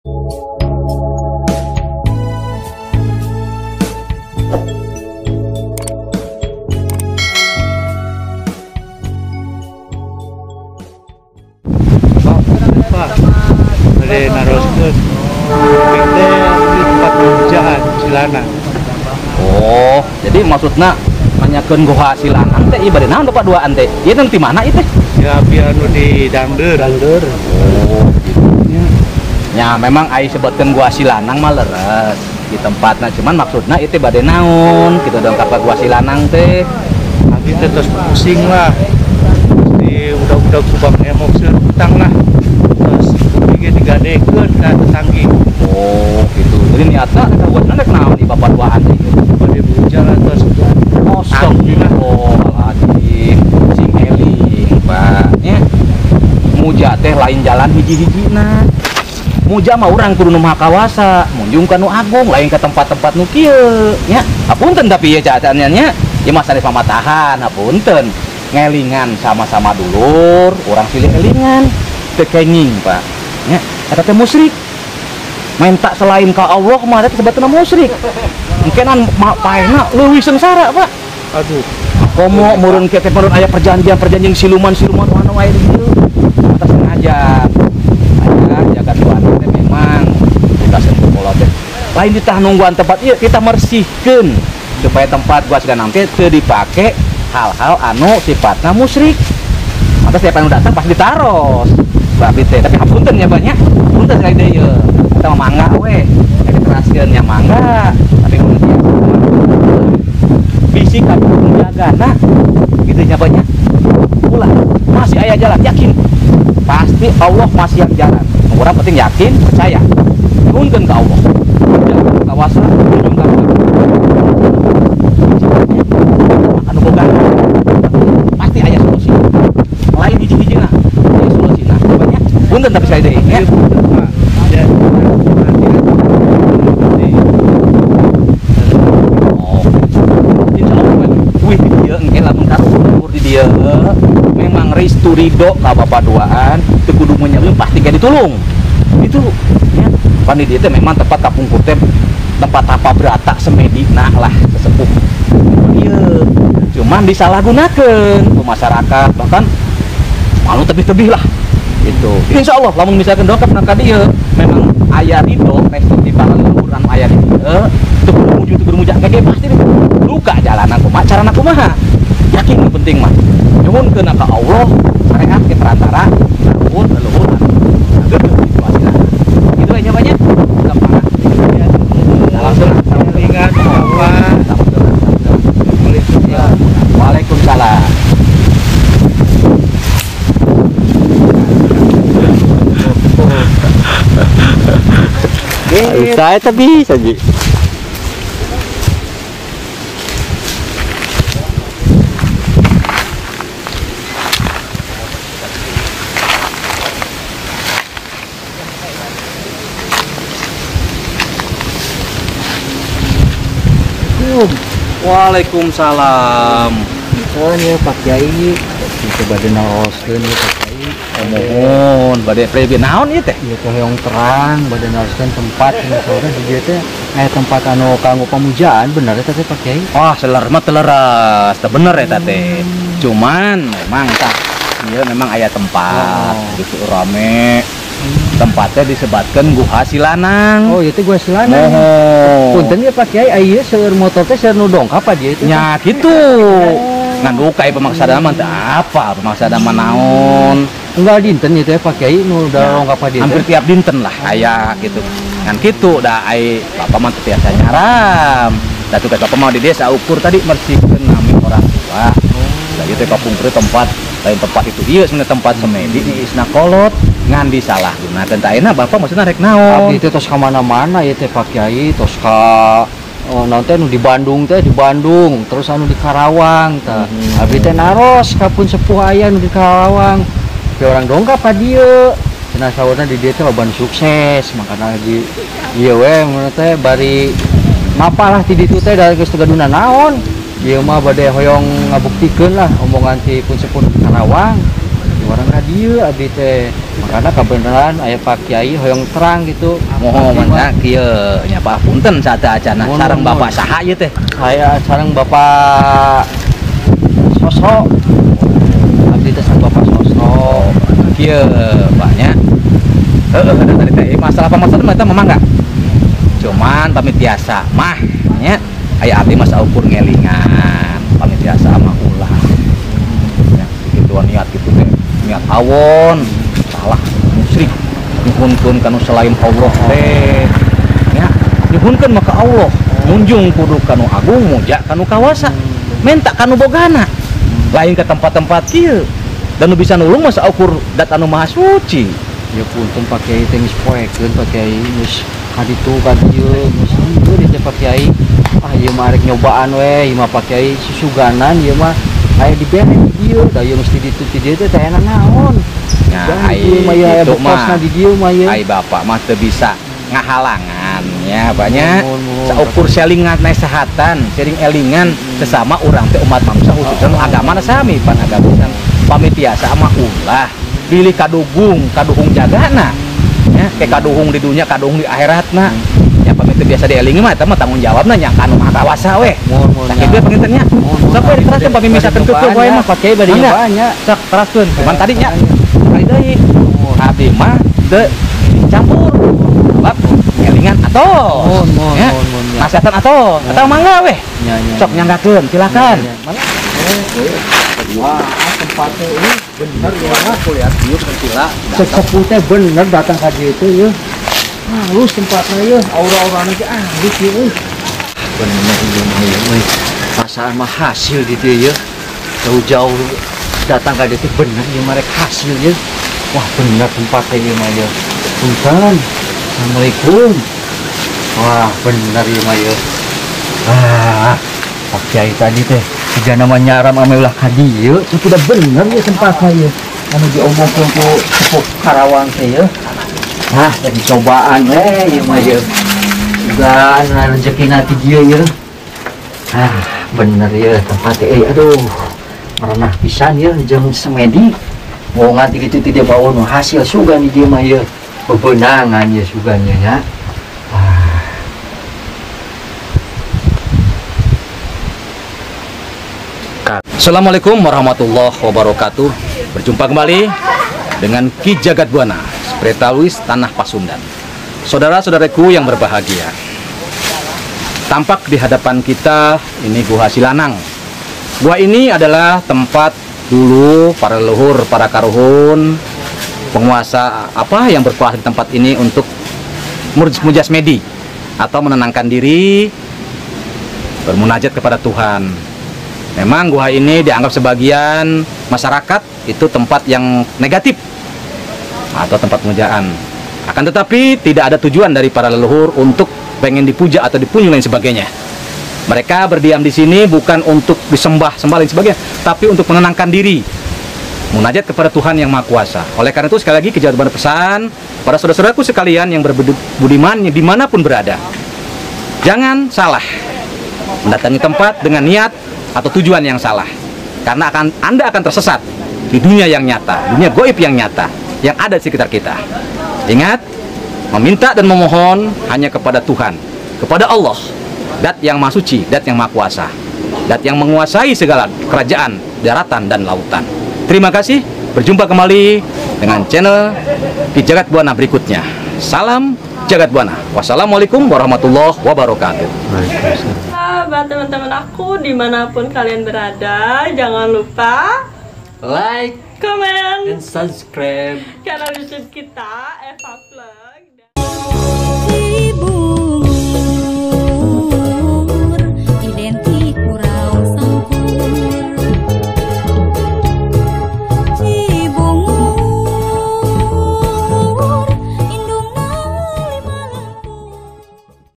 Pak, bade naroskeun. Teh di tempat pemujaan Silanang. Oh, jadi maksudna nanyakeun Goa Silanang teh ieu bade naon Bapak duaan teh? Ieu teh ti mana ieu teh? Ya biar nu di Dangdeur. Dangdeur. Oh, gitu. Ya memang ai sebutkeun Goa Silanang mah leres di tempatna, cuman maksudna ieu teh bade naon kitu dongkap ka Goa Silanang teh. Abdi teh tos pusing lah. Di udah-udah Subang emok seur hutang lah. Terus bumi ge digadekeun ka tetanggi. Oh, gitu. Jadi niatna ka Goa Silanang rek naon ieu Bapak duaan teh ieu? Bade muja lah tos. Astagfirullahaladzim, sing eling, Pak. Nya muja teh lain jalan hiji-hijina. Muja mah urang kudu nu maha kawasa, munjung ka nu agung, lain ke tempat-tempat nu kieu, nya. Hapunten tapi ieu cacaannya nya, ieu mah sanes mamatahan, hapunten. Ngelingan sama-sama dulur, urang silih elingan, teu kenging, Pak. Nya, eta teh musyrik. Minta selain ka Allah mah eta sebetulna musyrik. Mungkinan paehna leuwih sengsara, Pak. Aduh. Komo murun kieu teh murun aya perjanjian-perjanjian siluman-siluman anu aya di dieu. Mata sengaja. Aya jaga tuan teh memang kita sentuh pola teh. Lain ditah nungguan tempat ieu, kita mersihkeun supaya tempat Gua Silanang teh teu dipake hal-hal anu sifatna musyrik. Mata setiap anu datang pasti ditaros. Babi teh, tapi hapunten nya banyak. Punten sekali deui ieu. Eta mah mangga we. Rek diteraskeun nya mangga, tapi mun biasa bisi ka menjagana gitu nya banyak. Ulah masih aya jalan, yakin. Pasti Allah masih yang jalan. Orang penting yakin, percaya. Nuhunkeun ka Allah. Jaga kawasa, kunjung ka Allah. Anu boga. Pasti aya solusi. Lain hiji-hijina, aya solusina. Banyak. Punten tapi saya deui nya. Ya. Oh. Insya Allah wih di dieu engke lamun karuhur di dieu memang restu ridho ka bapak duaan teu kudu menyebut pasti kayak ditulung. Itu ya. Pan di dieu teh memang tempat kapungkur teh tempat tapa brata semedina lah sesepuh. Ieu cuman disalahgunakeun ku masyarakat bahkan malu tebih-tebih lah gitu. Insya Allah lamun misalkan dongkap nang ka dieu memang aya ridho restu di para leluhur anu aya di dieu teu kudu muju teu kudu muja engke pasti luka jalanan kumaha carana kumaha. Yakin nu penting mah. Nyuhunkeun ka Allah syariat ke perantara leluhur leluhur anu geuh situasina. Gitu aja banyak. Gampang. Langsung Ingat Bapak. Waalaikumsalam. Saya tapi bisa ji. Waalaikumsalam. Misalnya Pak Kiai, itu bade naroskeun ieu Pak Kiai. Mohon bade prebi naon ieu teh? Ieu teh hoyong terang bade naroskeun tempat misalnya di dieu teh aya tempat anu kanggo pamujaan bener eta teh Pak Kiai? Wah, seler mah teu leres, teu bener eta teh. Cuman memang tah ieu memang aya tempat gitu rame. Tempatnya disebatkan Guha Silanang. Oh, itu Gua Silanang. Oh. Punten ya Pak Kiai, ieu seueur motor teh seueur nu dongkap apa dia itu? Nya kitu. Ngan duka ieu pemaksa mah teu apa, pemaksa mah naon. Unggal dinten ieu teh Pak Kiai nu dongkap ka dieu. Hampir tiap dinten lah aya gitu. Ngan kitu da ai bapak mah teu biasa nyaram. Da tugas bapak mah di desa ukur tadi mersihkeun nami orang tua. Da ieu teh kapungkur tempat lain tempat itu ieu sebenarnya tempat semedi ni isna kolot ngan disalahgunakeun tah ayeuna bapak maksudna rek naon? Abdi teh tos ka mana-mana ieu teh Pak Kiai, tos ka naon teh nu di Bandung teh di Bandung, terus anu di Karawang tah. Abdi teh naros ka pun sepuh aya nu di Karawang. Tapi orang dongkap ka dieu. Cenah saurna di dieu teh loba nu sukses, makana di ieu we mun teh bari mapalah ti ditu teh da geus teu gaduna naon. Ieu mah bade hoyong ngabuktikeun lah omongan ti pun sepuh Karawang. Di orang ka dieu abdi teh. Karena kebenaran aya Pak Kiai hoyong terang gitu. Mohon nya kieu nya Pak, punten saateu acana sareng Bapak saha ieu teh? Saya sareng Bapak Sosro. Abdi teh sareng Bapak Sosro. Kieu Pak nya. Heeh, tadi teh masalah pamasaran mah eta memang enggak. Cuman pamit biasa mah nya aya abdi mah saukur ngelingan, pamit biasa mah ulah. Ya, kitu niat kitu teh, niat awon, salah musyrik, nyuhunkeun kanu selain Allah teh. Ya, nyuhunkeun mah ka Allah, munjung kudu kanu agung, muja kanu kawasa, minta kanu bogana. Lain ke tempat-tempat kieu. Dan nu bisa nulung mah saukur dat anu maha suci. Ya punten Pak Kiai teh geus poekeun Pak Kiai geus ka ditu ka dieu geus ieu di teh Pak Kiai. Ah ieu mah arek nyobaan we, ieu mah Pak Kiai susuganan ieu mah aya dibere di dieu, da ieu mesti ditu ti dieu teh teh naon. Nah, ai mah ya itu mah di dieu mah ieu. Ai bapak mah teu bisa ngahalangan ya banyak. Saukur selingan nasehatan, sering elingan sesama urang teh umat manusia khususnya nu agama sami pan agama pamit biasa mah ulah. Pilih kadugung, kaduhung jagana. Ya, kayak kaduhung di dunia, kaduhung di akhiratna. Ya pamit biasa dielingi mah eta mah tanggung jawabna nya ka anu maha kawasa weh. Sakitu panginten nya. Sok we diteraskeun pami misalkan keukeut wae mah Pak Kiai bade nyobaan nya. Sok teraskeun. Cuman tadi nya kali deui. Abdi mah teu campur. Sebab ngelingan atos. Ya. Nasihatan atos. Atau mangga weh. Sok nyanggakeun, silakan. Wah, tempatnya ini bener ya, aku lihat ieu kecila. Sesepuh teh bener datang ka dieu teh yeuh. Halus tempatnya yeuh, aura-aurana ge halus yeuh. Bener ieu mah yeuh euy. Pasaan mah hasil di dieu yeuh. Jauh-jauh datang ka dieu teh bener ieu mah rek hasil yeuh. Wah, bener tempatnya ieu mah yeuh. Punten. Assalamualaikum. Wah, bener ieu mah yeuh. Ah, Pak Kiai tadi teh jika nama nyaram ame ulah ka dieu, itu udah bener ya tempatnya ya. Anu diomongkeun ku sepuh Karawang teh ya. Ah, tadi cobaan we ieu mah ieu. Sugan rezekina ti dieu ya. Ah, bener ya tempatnya euy. Aduh, merenah pisan ya jeung semedi. Mau nganti kitu teh dia bawa nu hasil sugan di dieu mah ieu. Bebenangan ya sugan ya. Assalamualaikum warahmatullahi wabarakatuh. Berjumpa kembali dengan Ki Jagat Buana, Spretaluis Tanah Pasundan. Saudara-saudaraku yang berbahagia, tampak di hadapan kita ini Gua Silanang. Gua ini adalah tempat dulu para leluhur, para karuhun, penguasa apa yang berkuasa di tempat ini untuk mujasmedi atau menenangkan diri, bermunajat kepada Tuhan. Memang gua ini dianggap sebagian masyarakat itu tempat yang negatif atau tempat pemujaan. Akan tetapi tidak ada tujuan dari para leluhur untuk pengen dipuja atau dipunyung lain sebagainya. Mereka berdiam di sini bukan untuk disembah-sembah lain sebagainya, tapi untuk menenangkan diri, munajat kepada Tuhan Yang Maha Kuasa. Oleh karena itu sekali lagi Ki Jagat Buana pesan para saudara-saudaraku sekalian yang berbudiman dimanapun berada, jangan salah mendatangi tempat dengan niat atau tujuan yang salah, karena Anda akan tersesat di dunia yang nyata, dunia goib yang nyata yang ada di sekitar kita. Ingat, meminta dan memohon hanya kepada Tuhan, kepada Allah, Dat yang Maha Suci, Dat yang Maha Kuasa, Dat yang menguasai segala kerajaan, daratan dan lautan. Terima kasih, berjumpa kembali dengan channel Ki Jagat Buana berikutnya. Salam Jagat Buana. Wassalamualaikum warahmatullahi wabarakatuh. Sahabat teman-teman aku dimanapun kalian berada, jangan lupa like, comment, dan subscribe channel YouTube kita Eva Plus.